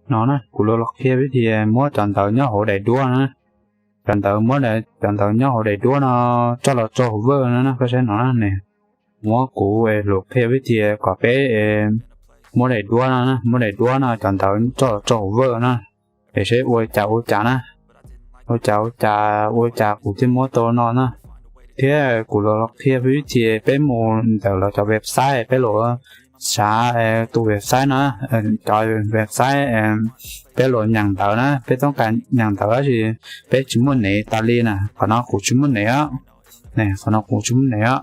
No na, kuv los los qhia vib thi muab cov ntawv nyob hauv daim duab no na. Cov ntawv muab, cov ntawv nyob hauv daim duab no coj los rau hauv Word no na, koj saib no na ne. Muab kuv los qhia vib thi kom peb muab daim duab no, muab daim duab no cov ntawv coj los rau hauv Word na. Es seb ua cas ua cas na, ua cas ua cas, ua cas kuv thiaj muab tau no na. Thiab kuv los los qhia vib thi peb mus ntawm lawv cov website, peb los sav tus website no, cov website peb los nyeem ntawv na, peb toob kas nyeem ntawv tab sis peb tsis muaj nev tas li na. Qhov no kuv tsis muaj nev os, qhov no kuv tsis muaj nev os,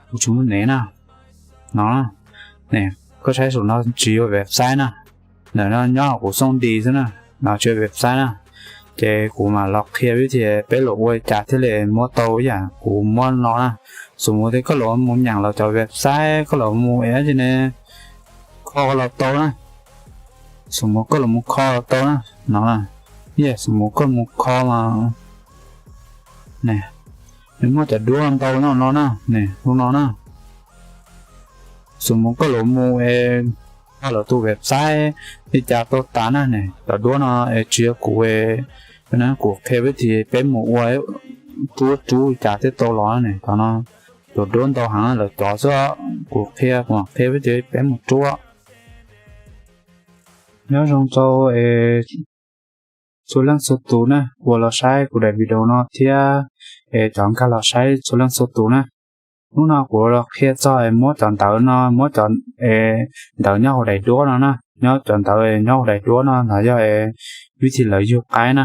kuv tsis muaj nev na. No, koj saib saum no tsis yog website na, ntawm no nyob hauv kuv xooj di xwb na, no tsis yog website na. Ces kuv mam los qhia vib thi peb los ua cas thiaj li muab tau ib yam kuv muab no na. Xum mus tias koj los mus nyeem lawv cov website, koj los mus es ne, kho los tau na. Xum mus koj los mus kho los tau na, no na. Xum mus koj mus kho mas ne, nws muaj cov duab ntau no no na, ne, hu no na. Xum mus koj los mus es kho lawv tus website li cas tau tas na ne, cov duab no es tsis yog kuv, kuv qhia vib thi peb mus ua rub rub li cas thiaj tau los ne. Cov no cov duab ntau heev lawv cov xwb, kuv qhia, kuv mam qhia vib thi peb mus rub. Nyob zoo rau es txhua leej txhua tus na uas los saib kuv daim video no thiab es cov nkag los saib txhua leej txhua tus na. Hnub no kuv los qhia txog es muab cov ntawv no, muab cov ntawv nyob hauv daim duab no na, nyob cov ntawv nyob hauv daim duab no los yog vib thi lawv yug qaib na.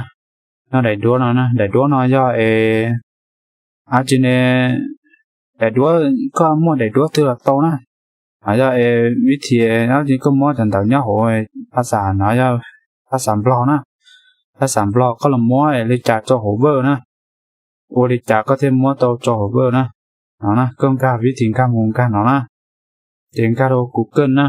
Nyob daim duab no na, daim duab no yog es a tsi ne, daim duab, koj muaj daim duab twg los tau na. Los yog es vib thi, koj muab cov ntawv nyob hauv phaj xam no, yog phaj xam nplog na, phaj xam nplog koj los muab li cas rau hauv Word na, ua li cas koj thiaj muab tau rau hauv Word na. No na, koj nkag vib thi nkag mus nkag no na, ces nkag rau Google na.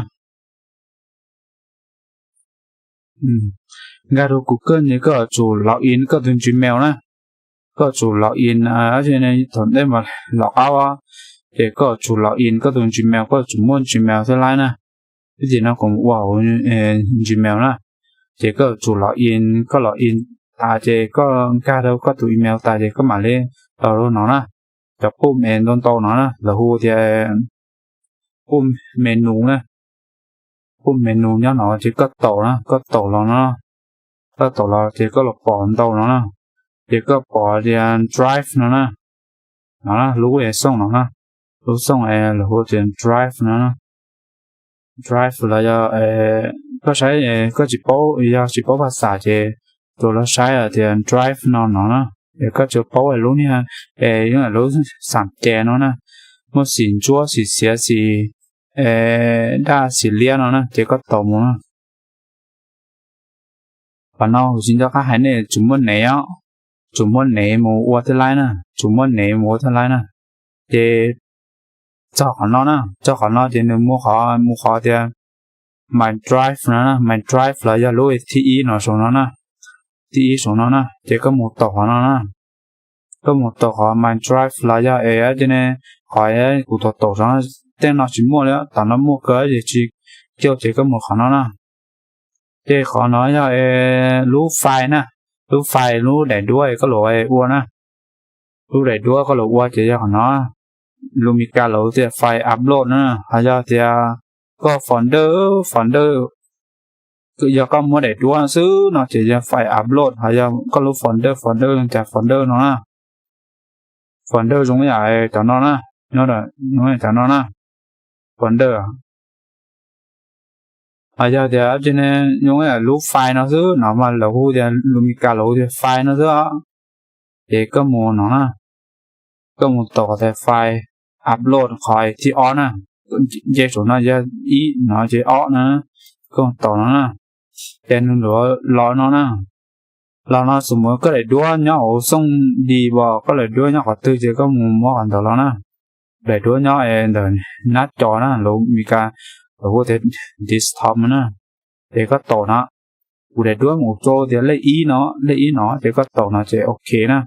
Nkag rau Google ces koj yuav tsum log in koj tus Gmail na. Koj yuav tsum log in, thaum ntej mas log out, ces koj yuav tsum log in koj tus Gmail, koj yuav tsum muaj Gmail thiaj laib na. Vib thi no kuv ua hauv Gmail na, ces koj yuav tsum log in, koj log in tas ces koj nkag rau koj tus email tas ces koj mam li los rau no na. Cov pum es ntau ntau no na, lawv hu tias pum menu na, pum menu nyob no ces koj taum na, koj taum los no, koj taum los ces koj los pom ntau no na, ces koj pom tias Drive no na, no lub xooj no na, lub xooj es lawv hu tias Drive no na. Drive los yog koj saib koj tsis paub, yog tsis paub phaj xam ces tsuas los saib tias Drive no no na, es koj tsuas paub lub niag es lub xam ces no na, muaj xim ntsuab xim xiav xim daj xim liab no na, ces koj taum mus na. Qhov no kuv tsis nco qab hais nej, tsum muaj nev os, tsum muaj nev mus ua thiaj laib na, tsum muaj nev mus ua thiaj laib na. Ces txog qhov no na, txog qhov no ces nws mus qhov, mus qhov tias My Drive no na, My Drive los yog lub thib ib no saum no na, thib ib saum no na, ces koj mus taum qhov no na. Koj mus taum qhov My Drive los yog es tias ne, qhov kuv taum taum saum no, tej no tsis muaj li, tam no muaj kawg ces tsis coj, ces koj mus qhov no na. Ces qhov no yog lub file na, lub file lub daim duab koj los ua na, lub daim duab koj los ua ces yog qhov no, lus Mis Kas lawv tias file upload na, ho yog tias koj folder, folder, yog koj muab daim duab xwb no ces yog file upload, ho yog koj lub folder, folder cas folder no na, folder zoo yam cov no na, nyob cov no na, folder. Ho yog tias tias ne, zoo yam lub file no xwb no mas lawv hu tias, lus Mis Kas lawv hu tias file no xwb. Ces koj mus no na, koj mus taum qhov tias file upload qhov thib ob na, nce saum no yog ib no ces ob na, koj mus taum no na, ces nws los no na. Los no xum mus koj daim duab nyob hauv xooj di, koj daim duab nyob qhov twg ces koj mus muab qhov ntawd los na. Daim duab nyob ntawm nab co na, lus Mis Kas lawv hu tias desktop no na. Ces koj taum no, kuv daim duab mus rau tias lej ib no, lej ib no ces koj taum no ces ok na.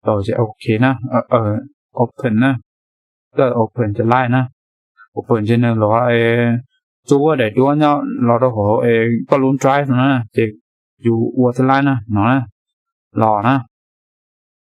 Taum ces ok na, open na. Koj open ces laib na, open ces nws los Txua daim duab nyob los rau hauv koj lub drive no na, ces yus ua thiaj laib na no na. Los na,